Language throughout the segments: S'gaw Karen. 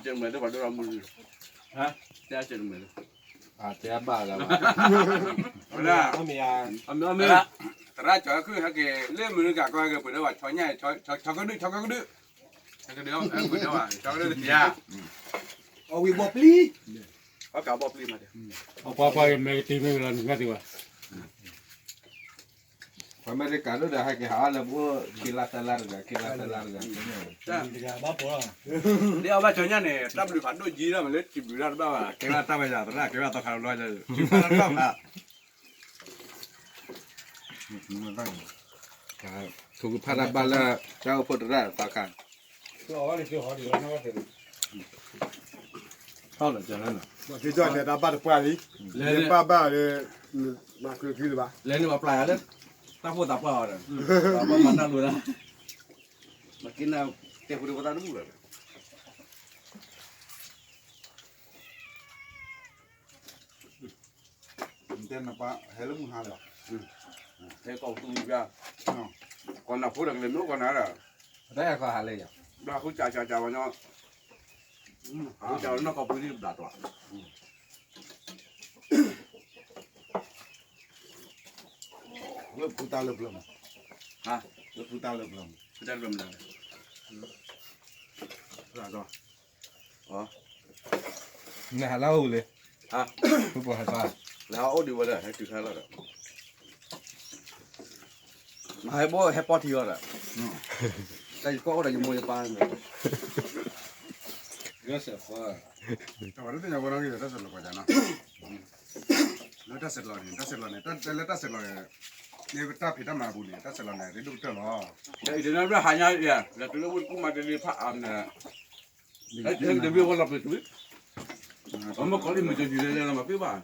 တဲမဲာ်သ့ၣ်ပှၤဒိၣ်ထီၣ်မုၢ်, တဲမဲာ်သ့ၣ်, တဲဘၣ်လၢ, သရၣ်ကၠီၤခုၣ် ဟဲက့ၤလၢအမဲရကၤကီၢ် ဟဲက့ၤပှ့ၤဒီးပှၤဆီညၣ်, ဆီကဒုၣ်, ဆီကဒုၣ်, ဟဲက့ၤဒီးပှ့ၤဒီးပှၤဆီကဒုၣ်တက့ၢ်ဧါ, အီၣ်ဝံၤဘီပျံၤ, အီၣ်ကးဘီပျံၤမး, အီၣ်ပှၤပှၤမဲာ်ကတ့မ့ၢ်လီၤနံၤသ့ၣ်ဘၣ် ပှၤအမဲရကၤဒိၣ်ဒီး ဟဲက့ၤဟးအီၣ်လၢပအိၣ်ခံလါသၢလါတဂၤ ခံလါသၢလါတဂၤ, ဒ်အီၣ်ဘၣ်ဆီညၣ်န့ၣ် တၢ်ဘျုးဖးဒိၣ်ကံဒၣ်မးလၢ စံးဘျုးတၢ်တဘၣ်ဘၣ် ကဲဘၣ်တၢ်ဘၣ်ယၤသရၣ် ကဲဘၣ်သီခါတဘျီ စံးဘျုးတၢ်တဘၣ်ဘၣ်, ထိၣ်ကဖၣ်တၢ်ဘၣ်လၢ တၢ်အိၣ်ဖှိၣ်သရၣ်သီခါ ထီၣ်လီၤ, ကန့ၣ်တၢ်ဘၣ်တပှၢ်လံ, လဲၤဘၣ်ဘၣ်ဒီး, မၤကျုးကျုးလၢၤဘၣ်, လဲၤန့ၣ်ပှၤပျၢ်ယၤလၢ, တၢ်ဖိသးပှၢ်အီၤဒီး, ပှၤမၤတၢ်လိၤလၢ, မၤက့ၤနၤ, တဲဖိဒီးပသးတဘူၣ်လီၤ, တဲနပၢ်ဟဲလၢမုၢ်ဟါလီၤ, ဟဲကီၢ်ပသူမုၢ်ပြၢ, ကီၢ်နၢ်ဖိဒီးကလဲၤမ့ၢ်အိၣ်ကီၢ်နၢ်ဒီး, တၢ်အဲၣ်ကီၢ်ဟးလၢယၤ, ဘျၣ်ဃုကၠးကၠးကၠးဝဲညီ, ဃုကၠးနီၢ်ကီၢ်ပူၤဒ်ဘျးတွး လၢဖုတၢ်လၢပျၢၤမး, လၢဖုတၢ်လၢပျၢၤမး, ဖုတၢ်လၢပျၢၤမး, နဟးလၢအအိၣ်လံ, ဖုပှၤဟဲပၢ်, နဟးအိၣ်ဒံးဝဲဒီး ဟဲတုၤခါလီၤဒီး, မၤဟဲဘိဟဲပီထံအီၤဒီး, တၢ်ယကီၢ်အိၣ်ဒီးယမိၢ်ယပၢ်န့ၣ်, တၢ်ဝဲလၢသ့ၣ်ညါဝဲနီၣ်ဂံၢ်ဒီး တၢ်စဲးလီၤပှၤကနီၤ လၢတၢ်ဆဲးလီၤန့ၣ် တၢ်ဆဲးလီၤန့ၣ် တၢ်လၢတၢ်ဆဲးလီၤန့ၣ်, လၢတၢ်ဖံးတၢ်မၤအပူၤန့ၣ် တၢ်ဆဲးလီၤန့ၣ် ရ့ဒိၣ်ကတၢၢ်လီၤ. ဒီးအံၤတနၢ်ရၢၢ်ဟါညါယၤ ဒီးတုၤလၢဝ့ၢ်တကူၣ်မၤတလ့ဖးအါန့ၣ်, တဘ့ၣ်ဝဲလီၤပျံၤတုၤ, အမ့ၢ်ကီးလၢ emergency လဲၤလဲၤလီၤမၤပ့ၢ်ဘၣ်,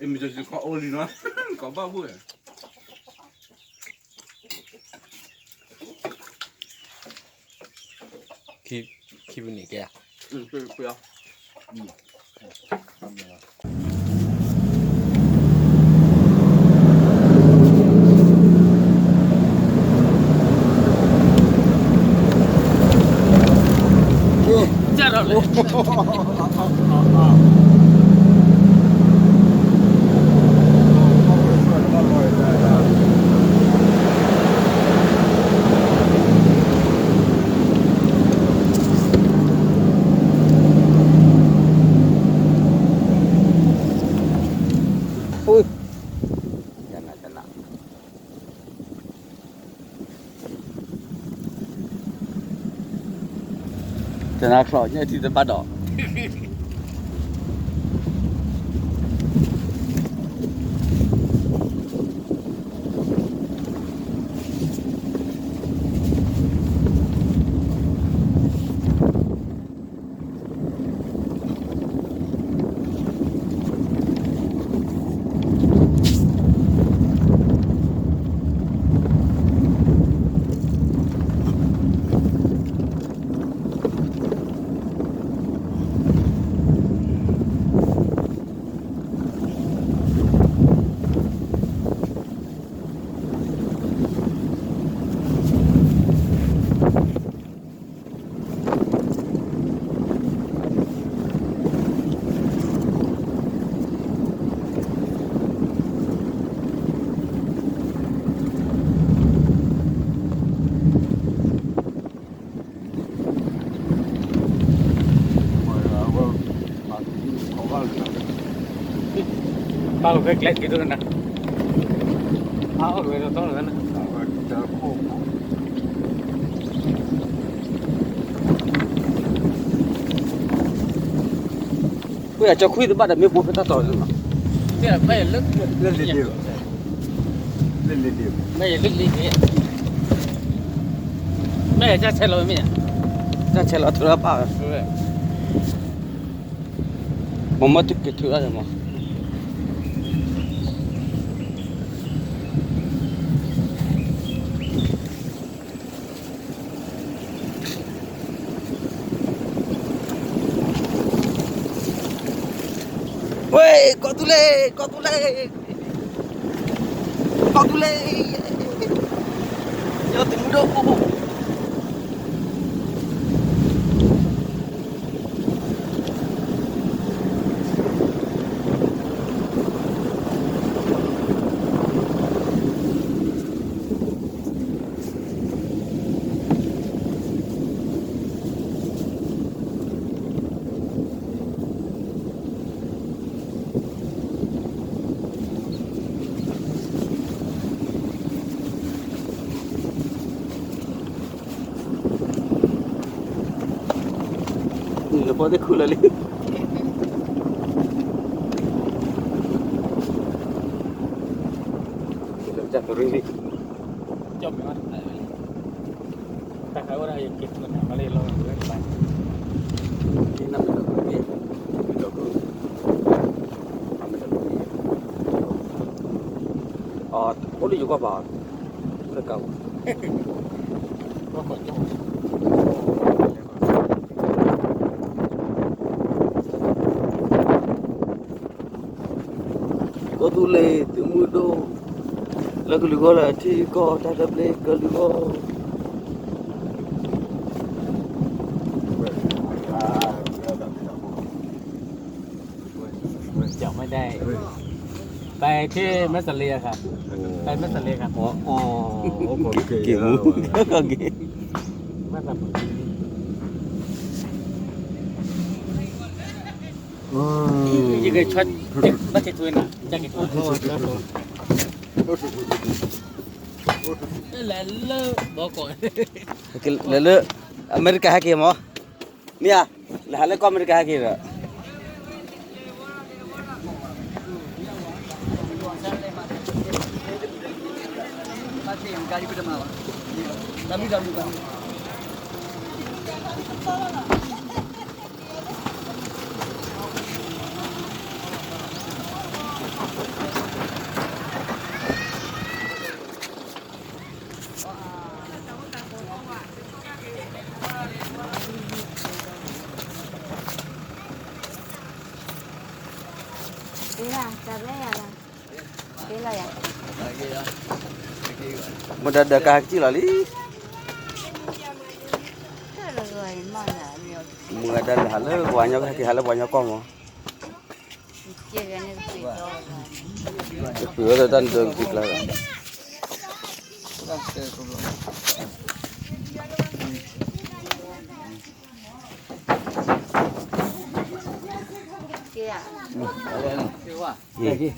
emergency ကီးအိၣ်လံနီၤ, ကီးဘၣ်ဘိၣ် ခံပနံၣ်ကဲ, တနၤချီၣ်ညၣ်ထံတဘၣ်ဒီး ပာ်လီၤဖဲကျဲက့ၤဒိၣ်နၤ, အအိၣ်ဝဲတတီလီၤနၤ, ဝဲကၠီခွံတဘၣ်ဒီးမ့ၢ်ဘိဖဲတၢ်တီၤန့ၣ်လီၤ, လၢလ့ဒ့, လၢလ့ဒ့, မ့ၢ်ယလၢလ့ဒ့, မ့ၢ်ယတၢ်ဆဲးလီၤမ့ၢ်, တၢ်ဆဲးလီၤထုးထီၣ်ပၢ်ဝဲ, မ့ၢ်မ့ၢ်တက့ၤထုးထီၣ်န့ၣ်မး ဝဲ, ကီၢ်သူလ့ၤ, ကီၢ်သူလ့ၤ, ကီၢ်သူလ့ၤ, ယီၤသုးမုၢ်ဒိၣ်, လၢဘီသ့ၣ်ခုလၢာ်လံ, လၢတၢ်တရံးလံ, တၢ်ခးအိၣ်ဒၣ်ယက့ၤထူၣ်န့ၣ် မၤလၢယလီၤဝဲလၢကပၤ, နမ့ၢ်ဒီးခုက့ၤ, မ့ၢ်ဒီးခု, အမ့ၢ်ဒီးခုက့ၤ, အိၣ်လၢယကီၢ်ပၤ, လၢကးပူၤ ကီၢ်သူလ့ၤသုးမုၢ်ဒိၣ်, လၢကလုာ်ဂီၢ်လၢအထံကီၢ်တၢ်တဘျ့ကလုာ်ဂီၢ်, မ့ၢ်ဒၣ်, ပထံၣ်မဲစလ့အခါ, ပမဲစလ့အခါ, က့ၤမူ, က့ၤ, ယက, ဘၣ်က့ၤထူၣ်နၤ, က့ၤထူၣ်, လဲၤလၢဘီကီး, လဲၤလၢအမဲရကၤဟဲက့ၤမး, မ့ၢ်ဧါ, လဲၤဟးလၢကီၢ်အမဲရကၤဟဲက့ၤဒီး မ့ၢ်ဒၣ်ဒီးကဟဲက့ၤလီၤလံ, မ့ၢ်ဒၣ်လဲၤဟးလၢပှၤကညီ ဟဲက့ၤဟးလၢပှၤကညီကီၢ်မး, ကပှ့ၤဝဲဒီးတၢ်နဒၢကပှ့ၤကျါဒီး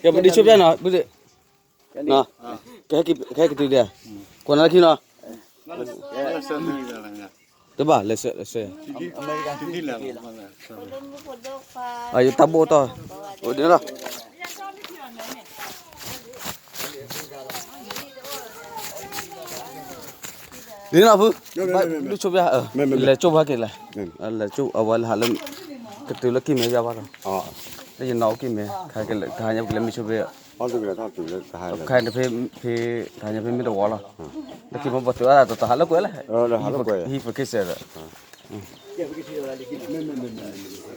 ကဲပဒုးဆိဖျဲနီၤ, ကဟဲက့ၤတုၤလံ, ကွၢ်နၤလၢခံနီၤ, တဘၣ်လဲၤဆှၢ, လဲၤဆှၢ, ယတၢ်ဘိၣ်တီၢ်, အိၣ်ဒ်န့ၣ်လီၤ. ဒ်န့ၣ်လီၤဖု, ဒုးဆိဖျဲ, လဲၤကၠိၣ်ဘၣ်က့ၤလဲၣ်, လဲၤကၠိၣ်အဝဲလၢဟးလၢ, ကတုၤလၢကံၢ်မဲယါဘၣ်လီၤ, လၢယနီၣ်အိၣ်ကံၢ်မဲ, တဟါညါပကလဲၤမံဆိဖဲ, တဟါညါဖဲမ့ၢ်တဝီလီၤ, လၢခံမ့ၢ်ပတုၤအါတဟးလၢကွဲးလဲၣ်, ဟံၣ်ပက့ၤစဲးဒီး မ့မ့မ့မ့မ့